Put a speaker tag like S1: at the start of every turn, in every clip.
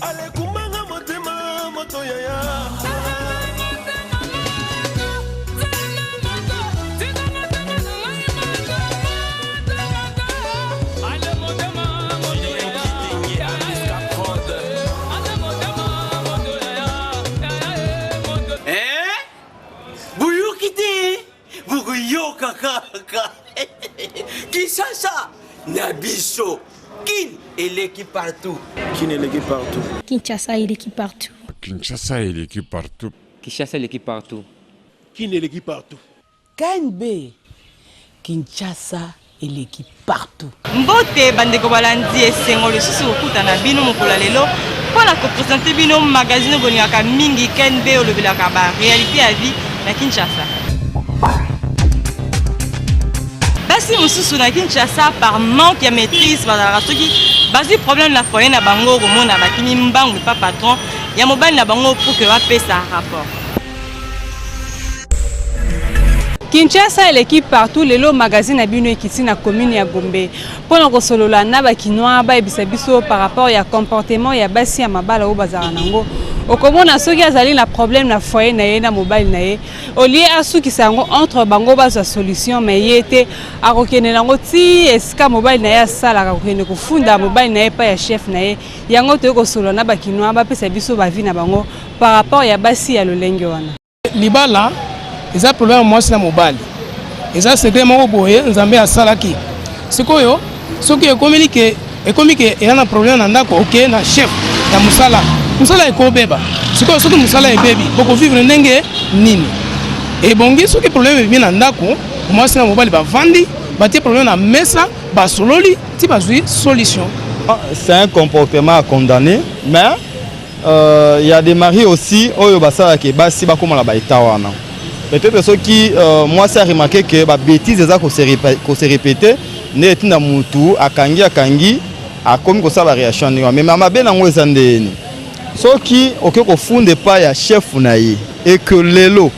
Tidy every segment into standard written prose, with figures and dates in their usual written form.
S1: Alekumbanga motema moto yaya.
S2: Boyoki te, bokoyoka kaka. Kinshasa na biso, Kin eleki partout.
S3: Kin eleki partout.
S4: Kinshasa eleki partout.
S5: Kinshasa eleki partout.
S6: Kinshasa eleki partout.
S3: Kin eleki partout.
S7: KNB Kinshasa eleki partout.
S8: Mbote bandeko balandi, esengo lisusu kokutana bino mokolo ya lelo mpo na kopresente bino magazine oyo bolingaka mingi, KNB, olobelaka ba réalité ya vie na Kinshasa. Basi mosusu na Kinshasa, par manque ya maîtrise, bazalaka soki bazwi problème na foyer na bango, komona bakimi mbangu epa patron ya mobali na bango pour que bapesa rapport.
S9: Kinshasa eleki partout. Lelo magazine na bino ekiti na commune ya Gombe mpona kosolola na bakinois, bayebisa biso par rapport ya comportement ya basi ya mabala oyo bazalaka nango. Okomona soki azali na problème na foyer na ye na mobali na ye, au lieu asukisa yango entre bango, bazwa solution, mais ye te, akokende nango ti esika mobali na ye asalaka, kokende kofunda mobali na ye epai ya chef na ye. Yango toyei kosolola na bakinois, bapesa biso baavis na bango par rapport ya basi ya lolenge wana.
S10: Libala eza problème ya mwasi na mobali, eza secret moko boye Nzambe asalaki. Sikoyo soki ekomeli ke ekomi ke eza na problème na ndako, oke na chef ya mosala, mosala ekobeba. Sikoyo soki mosala ebebi, bokovivre ndenge nini? Ebongi soki problème ebimi na ndako, mwasi na mobali bavandi, batie problème na mesa, basololi ti bazwi solution.
S11: C'est un comportement à condamner, mais il y a des maris aussi oyo basalaka basi bakóma na baétat wana. Peut-être soki mwasi aremarquer ke babêtise eza kose répéter, nde etinda mutu akangi akangi, akomi kosala baréaction ndenge wana. Mais mabe nango eza ndeni? Soki okoki kofunda epai ya chef na ye et que lelo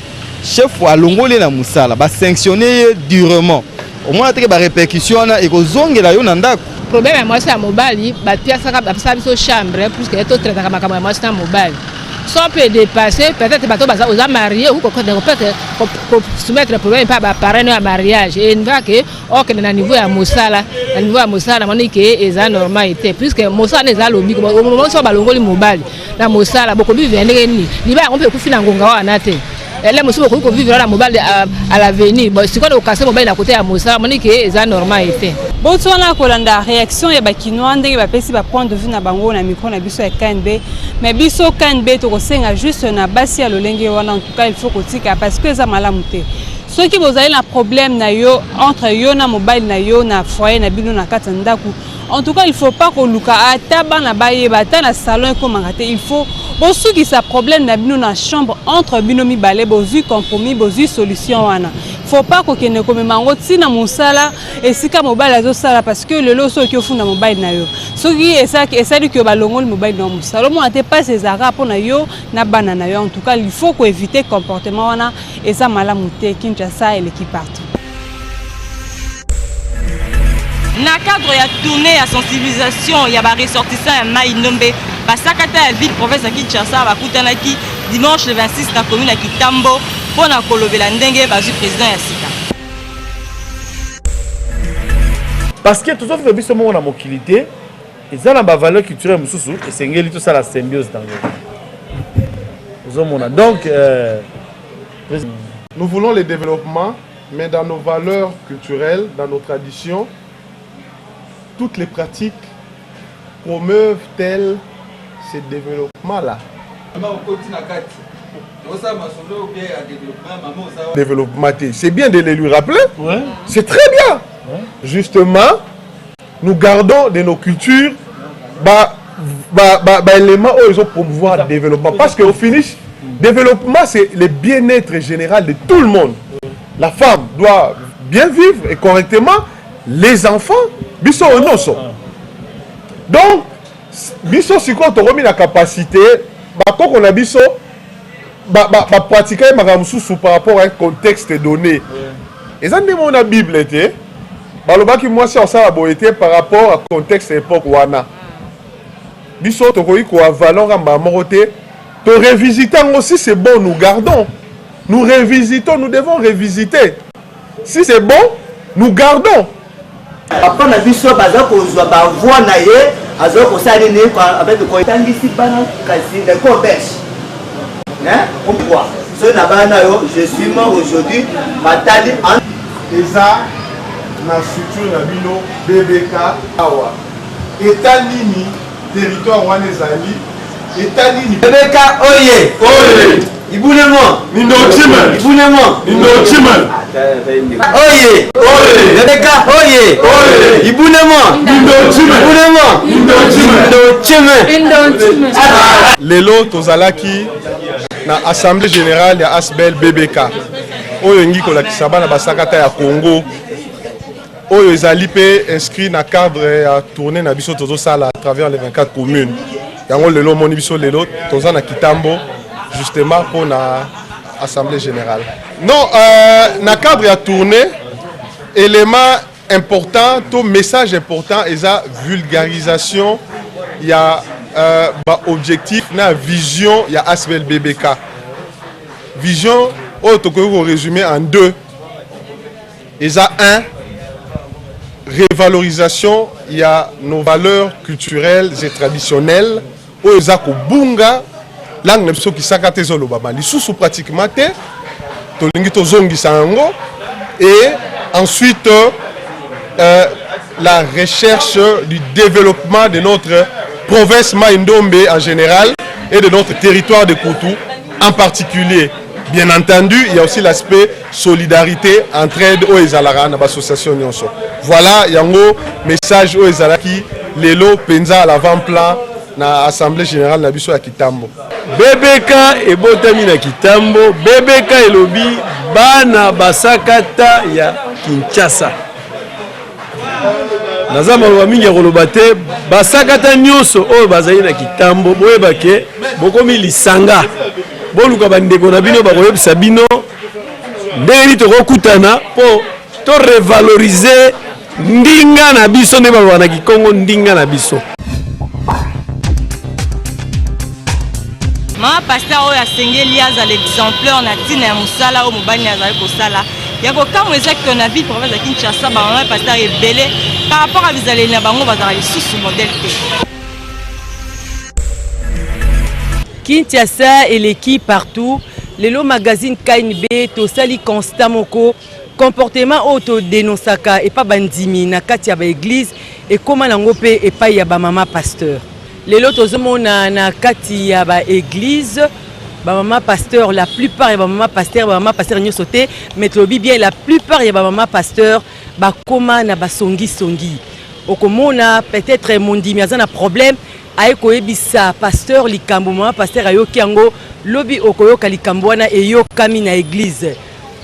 S11: chef alongoli ye na mosala, basanctionne ye durement, omona teke barépercussion wana ekozongela yo na ndako.
S12: Problème ya mwasi ya mobali, bapiasaka, bapesaka biso chambre puisque totraitaka makambo ya mwasi na mobali sans peut dépasser. Peut-être bato baza oza marié, peut-être kosoumettre problème mpa baparrain ya mariage enva ke okende na niveau ya mosala. Na niveau ya mosala, namoni ke eza normal te, puisque mosala eza lobiko. So balongoli mobali na mosala, bokovivre ndenge nini? Libala yango mpe ekufi na ngonga wana te. Ele mosusu bokoki kovivre na mobali à l'avenir. Bon, sikoyo okase mobali na kote ya mosala, moni ke eza normal te.
S9: Boti wana kolanda réaction ya bakinois, ndenge bapesi bapoint de vue na bango na micro na biso ya KNB. Mais biso KNB tokosenga juste na basi ya lolenge wana, en tout cas il faut kotika, parce que eza malamu te. Soki bozali na problème na yo entre yo na mobali na yo na foyer na bino na kati ya ndako, en tout cas il faut pas koluka ata bana bayeba, ata na salon ekomaka te. Il faut bosukisa problème na bino na chambre entre bino mibale, bozwi compromis, bozwi solution wana. Faut pas kokende komema yango ntina mosala esika mobali azosala, parce que lelo soki ofunda mobali na yo, soki esali ke balongoli mobali na yo mosala, omona te mpasi ezalaka mpona yo na bana na yo. En tout cas il faut koéviter comportement wana, eza malamu te. Kinshasa eleki partout.
S8: Na cadre ya tournée ya sensibilisation ya baressortissant ya Mai Ndombe, basakata ya ville province ya Kinshasa bakutanaki dimanche le 26 na commune ya Kitambo mpo na kolobela ndenge bazwi président ya sika.
S13: Parce que tozovivre biso moko na mokili te, eza na bavaleur culturelle mosusu esengeli tosala symbiose nango. Ozomona donc
S14: Nous voulons le développement, mais dans nos valeurs culturelles, dans nos traditions, toutes les pratiques promeuvent-elles ce développement-là? Développement, c'est bien de les lui rappeler. C'est très bien. Justement, nous gardons de nos cultures bah, éléments où ils ont promouvoir le développement. Parce qu'au finish, développement, c'est le bien-être général de tout le monde. La femme doit bien vivre et correctement, les enfants, biso nyonso. Donc, biso sikoyo tokomi na capacité, bakoko na biso bapratiquer makambo mosusu par rapport à un contexte donné. Eza nde moko na Bible te, balobaki mwasi asala boye te par rapport à contexte époque wana. Biso tokoki ko avaler yango mbala moko te, to revisiter yango si c'est bon nous gardons, nous revisitons, nous devons revisiter si c'est bon nous gardons.
S2: Papa na biso baza kozwa ba voix na ye aza kosala nini avec kotangisi bana kasi na école belge hein pourquoi soki na bana yo je suis mort aujourd'hui batali
S14: eza na structure na bino BBK awa Etat nini territoire wana ezali etat nini?
S2: BBK oye!
S14: Oye!
S2: Ibunemo!
S14: Nindochime!
S2: Ibunemo!
S14: Nindochime!
S2: Oye!
S14: Oye!
S2: BBK oye!
S14: Oye!
S2: Ibunemo!
S14: Nindochime!
S2: Ibunemo!
S14: Nindochime!
S2: Nindochime!
S9: Indochime!
S14: Lelo tozalaki na assemblée générale ya Asbel BBK oyo engi kolakisa bana basakata ya Congo Oyo ezali pe inscrit na cadre ya tournee na biso tozo sala à travers les 24 communes. Yango lelo omoni biso lelo toza na Kitambo justement mpo na assemblée générale. Non, euh, na cadre ya tournée élément important to message important eza vulgarisation ya euh, ba objectif na vision ya ASBL BBK. Vision oyo tokoki ko résumer en deux. Eza un revalorisation ya nos valeurs culturelles et traditionnelles oyo eza kobunga langue na biso kisaka te ezolobama lisusu pratiquement te tolingi tozongisa yango et ensuite euh, la recherche du développement de notre province Maï-Ndombe en général et de notre territoire de Koutou en particulier. Bien entendu, il y a aussi l'aspect solidarité, entraide oyo ezalaka na ba association nyonso. Voilà yango message oyo ezalaki lelo penza à l'avant-plan na assemblée générale na biso ya Kitambo.
S6: BBK ebotami na Kitambo, BBK elobi bana basakata ya Kinshasa. Naza maloba mingi ya koloba te, basakata nyonso oyo bazali na Kitambo boyeba ke bokomi lisanga, boluka bandeko na bino bakoyebisa bino ndenge nini tokokutana mpo to revaloriser ndinga na biso, nde balobaka na Kikongo ndinga na biso.
S8: Mama pasteur oyo asengeli azala exemplaire na ntina ya mosala oyo mobali na azali kosala. Ya kokamwa eza que na ville province ya Kinshasa ba mama pasteur ebele par rapport à bizaleli na bango bazalaka lisusu modèle te.
S15: Kinshasa eleki partout. Lelo magazine KNB tosali constat moko comportement oyo to denonsaka epa bandimi na kati ya ba eglise ekoma nango pe epai ya ba mama pasteur. Lelo tozomona na kati ya ba eglise ba mama pasteur, la plupart ya ba mama pasteur, ba mama pasteur nyoso te, mais tolobi bien la plupart ya ba mama pasteur bakoma na basongi songi. Okomona peut-être mondimi aza na problème aye koyebisa pasteur likambo, mama pasteur ayoki yango, lobi okoyoka likambo wana eyokami na eglise.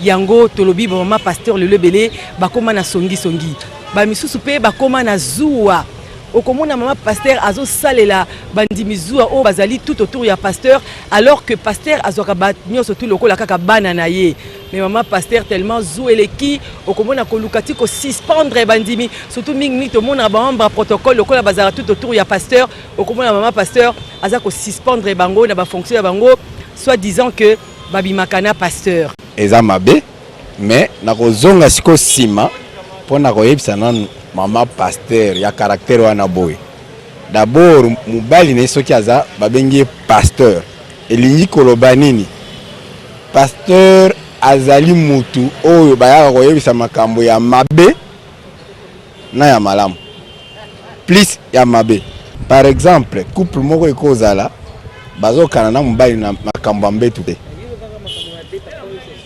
S15: Yango tolobi ba mama pasteur lelo ebele bakoma na songi songi, ba misusu pe bakoma na zuwa. Okomona mama pasteur azosalela bandimi zuwa oyo bazali tout autour ya pasteur, alors que pasteur azwaka ba nyonso tout lokola kaka bana na ye. Mais mama pasteur tellement zuwa eleki, okomona koluka ti ko suspendre bandimi, surtout mingi mingi tomonaka ba membre ya protocole lokola bazalaka tout autour ya pasteur, okomona mama pasteur aza ko suspendre bango na ba fonction ya bango, soit disant que babimaka na pasteur.
S16: Eza mabe. Mais nakozonga sikoyo sima pona koyebisa nanu maman pasteur ya caractère wana boye d'abord mobali na ye soki aza babengi ye pasteur elingi koloba nini pasteur azali mutu oyo bayaka koyebisa makambo ya mabe na ya malamu plus ya mabe par exemple couple moko ekozala bazokana na mobali na makambo ya mbetu te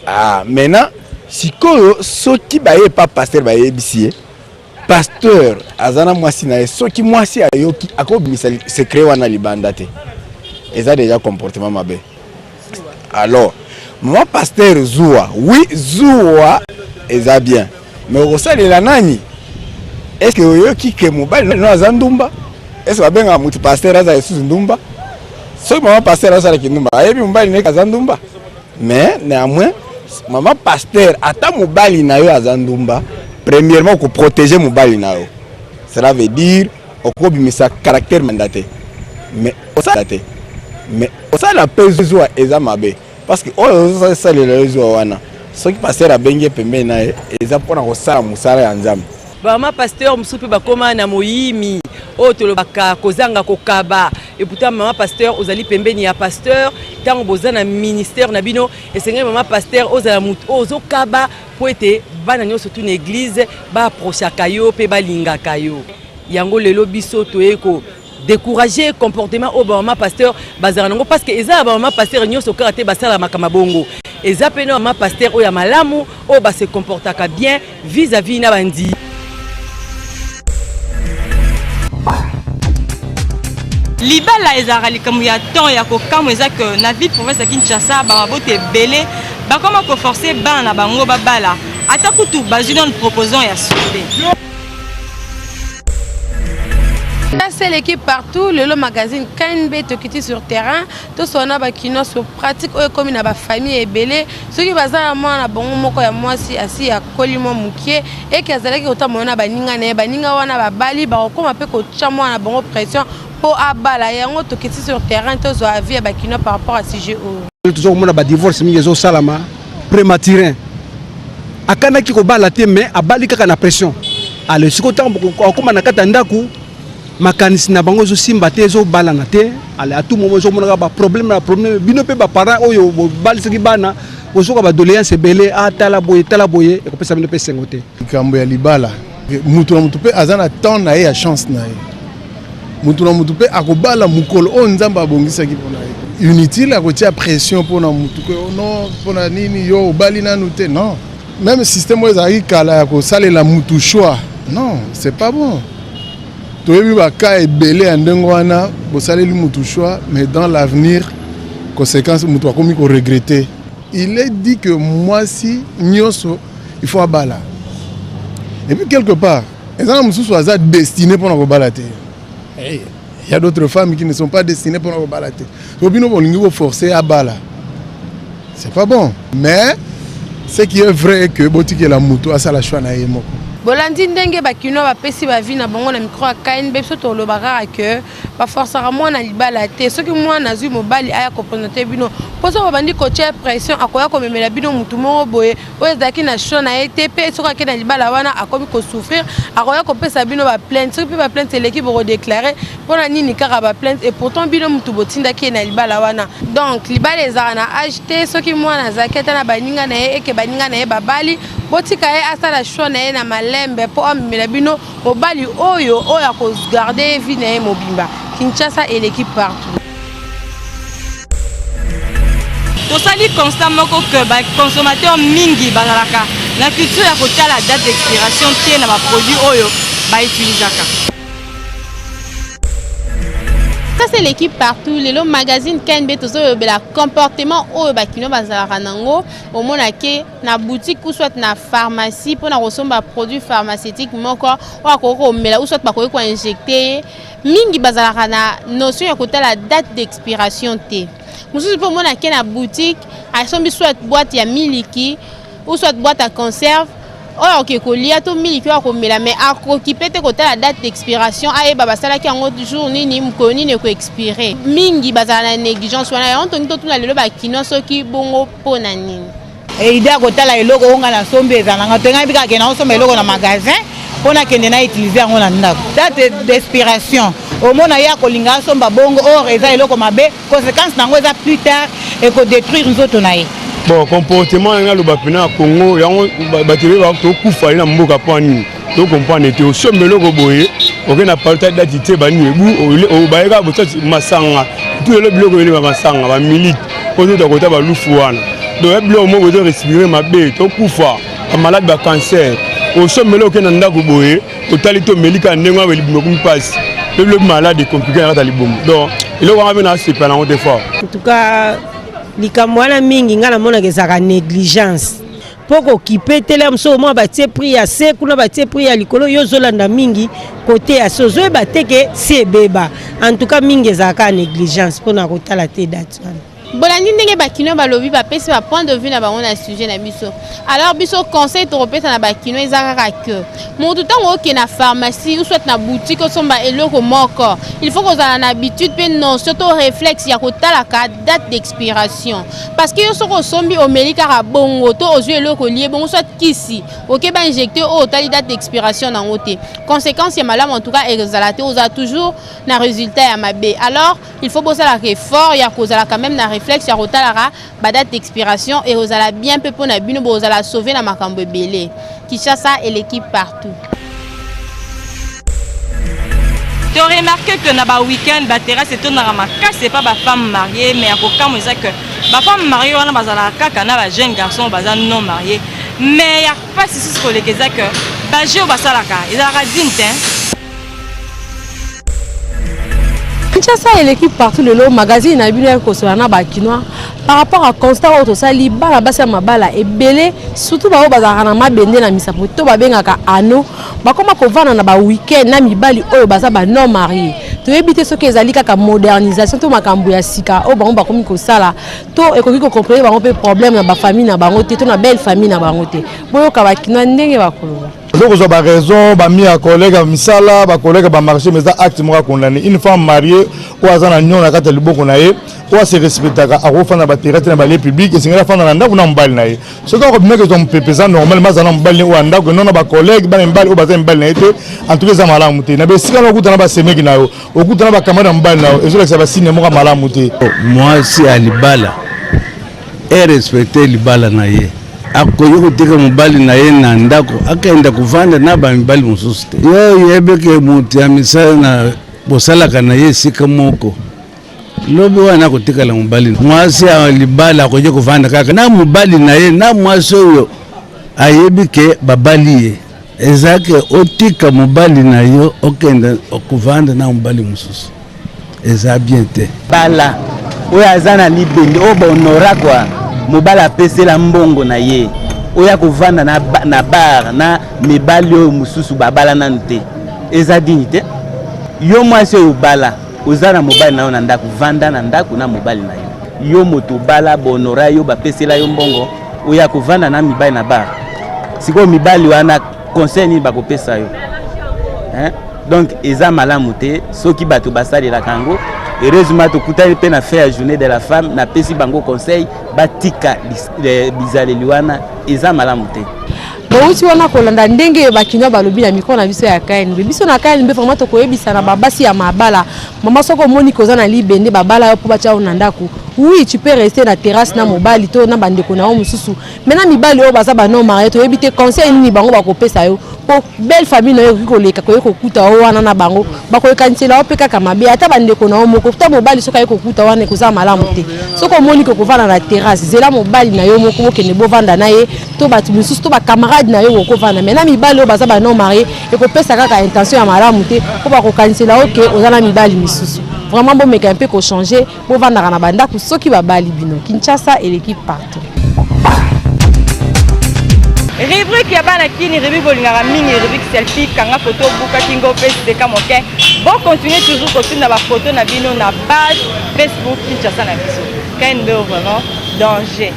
S16: ah maintenant sikoyo soki baye pa pasteur bayebisi ye pasteur aza na mwasi na ye soki mwasi ayoki akobimisa secret wana libanda te eza deja comportement mabe alors mama pasteur zuwa oui zuwa eza bien mais okosalela nani est ce que oyoki ke mobali no aza ndumba est ce que babengaka motu pasteur aza lisusu ndumba soki mama pasteur asalaki ndumba ayebi mobali neke aza ndumba mais néanmoins mama pasteur ata mobali na yo aza ndumba premièrement okoprotege mobali na yo cela veut dire okobimisa caractère manda te. Mais osala te, mais osala mpe zuwa eza mabe, parce que oyo ozosalela yo zuwa wana, soki pasteur abengi ye pembeni na ye, eza mpona kosala mosala ya Nzambe.
S15: Bamama pasteur mosusu mpe bakóma na moyimi oyo tolobaka kozanga kokaba. Et pourtant, mama pasteur, ozali pembeni ya pasteur. Ntango boza na ministère na bino, esengeli mama pasteur ozala motu oyo ozokaba, mpo ete bana nyonso tu na église baapprochaka yo mpe balingaka yo. Yango lelo biso toye ko décourager comportement oyo bamama pasteur bazala nango, parce que eza ya bamama pasteur nyonso kaka te basalamaka mabongo. Eza mpe na mama pasteur oyo ya malamu, oyo base comportaka bien vis-à-vis na bandi.
S8: Libala ezalaka likambo ya temps. Ya kokamwa eza ke na ville province ya Kinshasa, bamabota ebele bakoma koforce bana na bango babala, ata kutu bazwi nano proposant ya soupe.
S9: C'est l'équipe partout, le magazine KNB tokiti sur terrain, tosona bakinois sur pratique oyo ekomi na bafamille ebele. Soki baza na mwana bango moko ya mwasi asi akoli mwa mokie, eke azalaki kotambola na baninga na ye, baninga wana babali, bakokóma mpe kotya mwana bango pression mpo abala. Yango tokiti sur terrain, tozwa avis ya bakinois par rapport à sujet oyo.
S17: Toza komona badivorce mingi ezosalama prématuré. Akanaki kobala te, mais abali kaka na pression. Ale sikoyo, ntango akóma na kati ya ndako, makanisi na bango ezosimba te, ezobalana te. Ale à tout moment ezomonaka baproblème na problème. Bino mpe baparent oyo bobalisaki bana, bozoka badoléance ebele, atala boye, tala boye, ekopesa bino mpe esengo te.
S14: Likambo ya libala, mutu na mutu mpe aza na temps na ye ya chance na ye. Mutu na mutu mpe akobala mokolo oyo Nzambe abongisaki mpona ye. Inutile akotia pression mpona mutu ke oh non, mpona nini yo obali nanu te? Non, même système oyo ezalaki kala ya kosalela mutu choix, non, c'est pas bon. Toyebi baka ebele ya ndenge wana, bosaleli mutu choix, mais dans l'avenir, conséquence, mutu akomi koregretter. Il est dit que mwasi nyonso il faut abala. Et puis quelque part, eza na mosusu aza destiné mpona kobala te. Il y a d'autres femmes qui ne sont pas destinées mpona kobala te. So bino bolingi koforcer abala, c'est pas bon. Mais ce qui est vrai est que botikela motu asala choix na ye moko.
S9: Bolandi ndenge bakinois bapesi baavis na bango na micro ya KNB. Biso toloba kaka ke baforsaka mwana libala te. Soki mwana azwi mobali, aya koprésenter bino, mpo soki babandi kotia pression, akoya komemela bino motu moko boye oyo ezalaki na choix na ye te. Mpe soki ake na libala wana, akomi kosouffrir, akoya kopesa bino baplainte. Soki mpe baplainte eleki, bokodéclarer mpona nini kaka baplainte, et pourtant bino motu botindaki ye na libala wana. Donc libala ezalaka na âge te. Soki mwana azalaki ata na baninga na ye, eke baninga na ye babali, botika ye asala choix na ye na malembe, mpo amemela bino mobali oyo akogarder ye vie na ye mobimba. Kinshasa eleki partout.
S8: Tosali constat moko ke baconsommateur mingi bazalaka na culture ya kotala date d'expiration te na baproduit oyo bautilisaka.
S18: Ça, c'est l'équipe partout. Lelo magazine KNB, tozoyobela comportement oyo bakinois bazalaka nango. Omonake na boutique ou soit na pharmacie mpona kosomba produit pharmaceutique moko oyo akoki komela ou soit bakoki koinjecter ye, mingi bazalaka na notion ya kotala date d'expiration te. Mosusu mpe omonake na boutique, asombi soit boîte ya miliki ou soit boîte ya conserve oyo akoki kolia to miliki oyo akomela, mais akoki mpe te kotala date d'expiration, ayeba basalaki yango jour nini, mokolo nini ekoexpirer. Mingi bazala na négligence wana. Yango tongi totuna lelo bakinois soki bongo mpo na nini.
S19: Idée ya kotala eloko oyo ngai nasombi eza nanga te. Ngai mpe kaka kende osomba eloko na magasin mpo nakende na utiliser yango na ndako. Date d'expiration, omona ye akolinga asomba bongo, or eza eloko mabe. Conséquence na yango eza plus tard ekodétruire nzoto na ye.
S6: Bon, comportement yango aloba mpena ya Congo yango, bato ebele tokufa ye na mboka. Mpo nini tocomprendre te? Osomba eloko boye, oke na parta date te, banini ebu bayeka botati masanga tu. Lelo biloko ebele, bamasanga, bamilike po tota kota balufu wana. Donc ya biloko moko ezo respirer mabe, tokufa bamalade, bacancer. Osomba eloko, oke na ndako boye, otali te, omeli kaka ndenge wana, libumu ekomi mpasi, mpe biloko malade compliqué na kati ya libumu. Donc eloko wana mpe nasepela nango te fort.
S20: En tout cas, likambo wana mingi ngai namonaka ezalaka négligence, mpo kokipe tele mosusu. Omona batie prix ya se kuna, batie prix ya likolo, yo ozolanda mingi kote ya se, ozoyeba te ke si ebeba. En tout cas, mingi ezalaka négligence mpona kotala te date wana.
S18: Bolandi ndenge bakinois balobi, bapesi bapoint de vue na bango na sujet na biso. Alors biso, conseil tokopesa na bakinois eza kaka ke Moto ntango okende na pharmacie ou soit na boutique osomba eloko moko, il faut kozala na habitude mpe notion to réflexe ya kotalaka date d'expiration. Parce que yo soki osombi omeli kaka bongo to ozwi eloko olie bongo soit kisi oke ba injecte oyo otali date d'expiration nango te, conséquence ya malamu en tout cas ezala te, ozala toujours na résultat ya mabe. Alors il faut bosalaka effort ya kozala quand même na réflexe ya kotalaka ba date d'expiration et ozala bien mpe mpo na bino bozala sauve na makambo ebele. Kinshasa eleki partout.
S8: To remarquer que na ba week-end ba terrasse etondaka makasi epa ba femmes mariées, mais ya kokamwa eza que ba femmes mariées wana bazalaka kaka na ba jeunes garçons baza non mariés, mais ya pasi susu koleka eza que ba jeux basalaka ezalaka digne te.
S9: Kinshasa eleki partout. Lelo magazine na bino ya kosola na bakinois par rapport à constat oyo tosali, bana basi ya mabala ebele, surtout baoyo bazalaka na mabende na misapo to babengaka ano, bakoma kovanda na baweekend na mibali oyo baza ba non marié. Toyebi te soki ezali kaka modernisation to makambo ya sika oyo bango bakomi kosala, to ekoki kocomprendre bango mpe problème na bafamille na bango te to na belle famille na bango te. Boyoka bakinois ndenge bakoloba.
S21: Ozo kozwa ba raison, ba mi ya collègue ya misala, ba collègue ba marché, mais eza acte moko ya condamné. Une femme mariée oyo aza na nio na kati ya liboko na ye, oyo ase respectaka, akofanda ba terrasse na ba lieu public, esengeli afanda na ndako na mobali na ye. Soki akobimaka ezwa mopepe eza normal, mais aza na mobali ne oyo ya ndako, eno na ba collègue bana mibali oyo baza mibali na ye te, en tout cas eza malamu te. Na besika na okutana ba semeki na yo, okutana ba camarade ya mobali na yo, ezolakisa ba signe moko ya malamu te.
S22: Mwasi ya libala e respecte libala na ye, akoki kotika mobali na ye na ndako akenda kovanda na bamibali mosusu te. Yo oyebeke moto ya misala na bosalaka na ye esika moko, lobi wana akotikala mobali. Mwasi ya libala akoki kovanda kaka na mobali na ye na mwasi oyo ayebi ke babali ye. Eza ke otika mobali na yo okenda kovanda na mobali mosusu, eza bien te.
S2: Bala oyo aza na libende oyo bahonora kua mobali apesela mbongo na ye, oyo akovanda na, na bar na mibali oyo mosusu babala nanu te, eza digne te. Yo mwasi oyo obala, oza na mobali na yo na ndako, vanda na ndako na mobali na yo. Yo moto obala, bahonora yo, bapesela yo mbongo, oyo akovanda na mibali na bar. Sikoyo mibali wana conseil nini bakopesa yo, hein? Donc eza malamu te soki bato basalelaka yango. Heureusement tokutani mpe na fin ya journée de la femme, napesi bango conseil batika bizaleli wana, eza malamu te.
S9: Bouti wana kolanda ndenge bakinois balobi na micro na biso ya KNB. Biso na KNB vraiment tokoyebisa na babasi ya mabala, mama, soki omoni koza na libende, babala yo mpo batya yo na ndako, oui, tu peux rester na terrasse na mobali to na bandeko na yo mosusu, mais na mibali oyo baza ba non marié, toyebi te conseil nini bango bakopesa yo, po belle famille na yo ekoki koleka koye kokuta yo wana na bango, bakoyekanisela yo mpe kaka mabe. Ata bandeko na yo moko ta mobali soki aye kokuta wana, ekozala malamu te. Soki omoni ke kovanda na terrasse, zela mobali na yo moko, bokende bovanda na ye to bato mosusu to bacamarade na yo okovanda, mais na mibali oyo baza ba non marié, ekopesa kaka intention ya malamu te, mpo bakokanisela yo ke oza na mibali misusu. Vraiment bomeka mpe kochanger, bovandaka na bandako soki babali bino. Kinshasa eleki partout.
S8: Rubrique ya bana kini, rubrique bolingaka mingi, rubrique selfie, kanga photo, buka kingo mpe seka moke. Bo continuer toujours kotinda bafoto na bino na page Facebook Kinshasa na biso. KNB vraiment danger.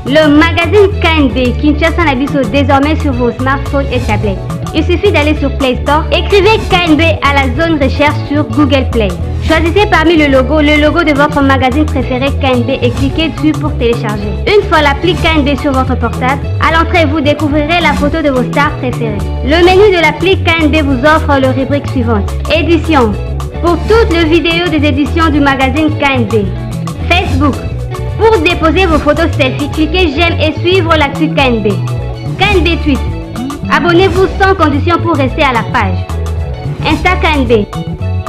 S23: Le magazine KNB Kinshasa Nabiso désormais sur vos smartphones et tablettes. Il suffit d'aller sur Play Store, écrivez KNB à la zone recherche sur Google Play. Choisissez parmi le logo de votre magazine préféré KNB et cliquez dessus pour télécharger. Une fois l'appli KNB sur votre portable, à l'entrée vous découvrirez la photo de vos stars préférées. Le menu de l'appli KNB vous offre le rubrique suivante. Édition. Pour toutes les vidéos des éditions du magazine KNB. Facebook. Pour déposer vos photos selfie, cliquez j'aime et suivre l'actu KNB. KNB Tweet. Abonnez-vous sans condition pour rester à la page. Insta KNB.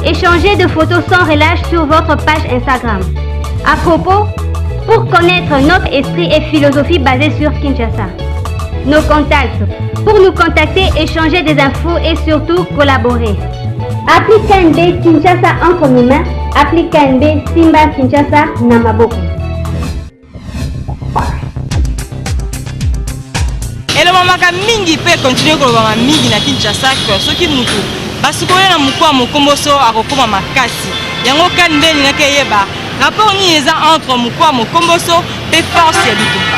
S23: Échangez de photos sans relâche sur votre page Instagram. À propos, pour connaître notre esprit et philosophie basée sur Kinshasa. Nos contacts. Pour nous contacter, échanger des infos et surtout collaborer. Appli KNB Kinshasa entre nos mains. Appli KNB Simba Kinshasa Namaboko.
S8: Elobamaka mingi mpe continue kolobama mingi na Kinshasa ke soki mutu basukoli na mokwa mokomboso akokoma makasi. Yango kani nde elingaki eyeba rapport nini eza entre mokwa mokomboso mpe force ya bitumba.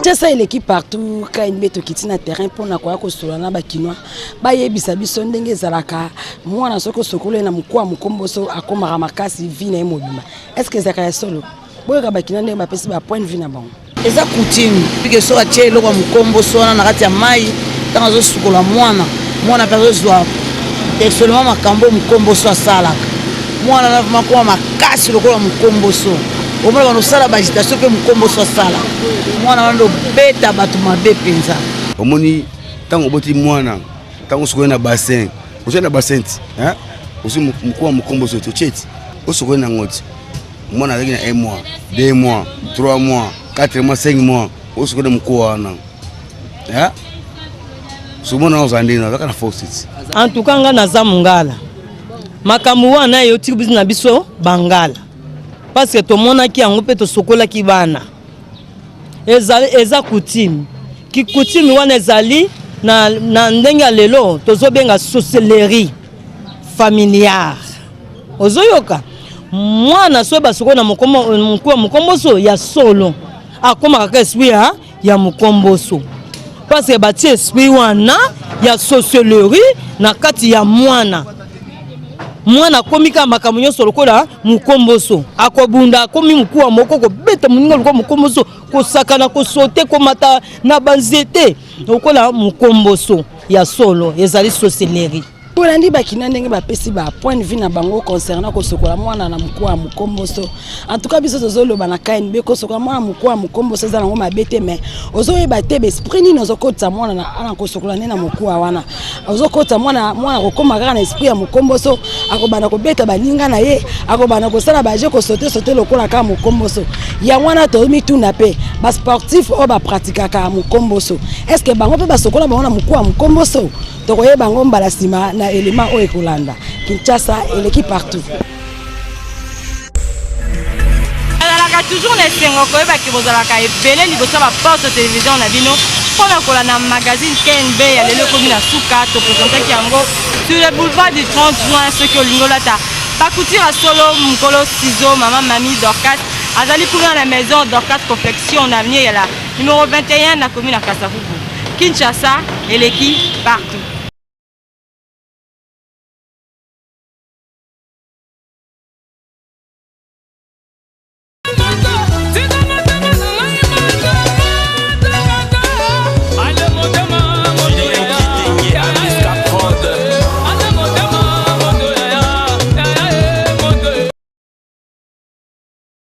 S7: Kinshasa eleki partout. KNB tokiti na terrain mpona koya kosolola na bakinois, bayebisa biso ndenge ezalaka mwana soki osokoli ye na mokuwa mokomboso akomaka makasi vie na ye mobimba. Est ce que ezalaka ya solo? Boyoka bakinois ndenge bapesi ba point de vue na bango.
S1: Eza coutume pike soki atie eloko ya mokomboso wana na kati ya mai ntango azosukola mwana, mwana mpe azozwa textuellement makambo mokomboso asalaka. Mwana na vraiment akoma makasi lokola mokomboso, omona bana osala ba agitation mpe mokomboso asala mwana wana obeta bato mabe mpenza.
S4: Omoni ntango oboti mwana, ntango osukoli na bassin, ozwi na bassin ti ozwi mokuwa mokomboso ti otie ti osukoli nango ti mwana azalaki na 1 mois, 2 mois, 3 mois, 4 mois, 5 mois, osukoli na mokuwa wana, somona ozala ndenge azalaka na force ti.
S5: En tout cas nga naza mongala, makambo wana eyoti biso na biso bangala parce que tomonaki yango mpe tosokolaki bana. Ezali eza coutume, kicoutume wana ezali na ndenge ya lelo tozobenga sorcellerie familiare. Ozoyoka mwana soki basokoli na mokuwa mokomboso ya solo, akomaka kaka esprit ya mokomboso parce que batie esprit wana ya sorcellerie na kati ya mwana. Mwana akomi kaka makambo nyonso lokola mokomboso, akobunda, akomi mokuwa moko kobeta moninga lokola mokomboso, kosakana, kosote, komata na banzete lokola mokomboso ya solo. Ezali sorcellerie.
S7: Bolandi bakina ndenge bapesi ba point de vue na bango concernant kosokola mwana na mokuwa ya mokomboso. En tout cas biso tozoloba na KNB, kosokola mwana mokuwa ya mokomboso eza nango mabe te, mais ozoyeba te baesprit nini ozokotisa mwana na kosokola nde na mokuwa wana. Ozokotisa mwana, mwana akokóma kaka na esprit ya mokomboso, akobanda kobeta baninga na ye, akobanda kosala baje, kosote sote lokola kaka mokomboso. Yango wana tomituna mpe basportif oyo bapratikaka mokomboso, est ce que bango mpe basokola bango na mokuwa ya mokomboso? Tokoyeba yango mbala nsima na elema oyo ekolanda. Kinshasa eleki partout.
S8: Azalaka toujours na esengo koyeba ke bozalaka ebele liboso ya baporte télévision na bino mpona kolanda magazine KNB. Ya lelo ekomi na suka. Topresentaki yango sur le boulevard du 30 juin. Soki olingi olata bacouture ya solo, mokolo ciseau, mama Mami Dorcas azali kuna na maison Dorcas Confection na avenue ya la numéro 21 na commune ya Kasavubu. Kinshasa eleki partout.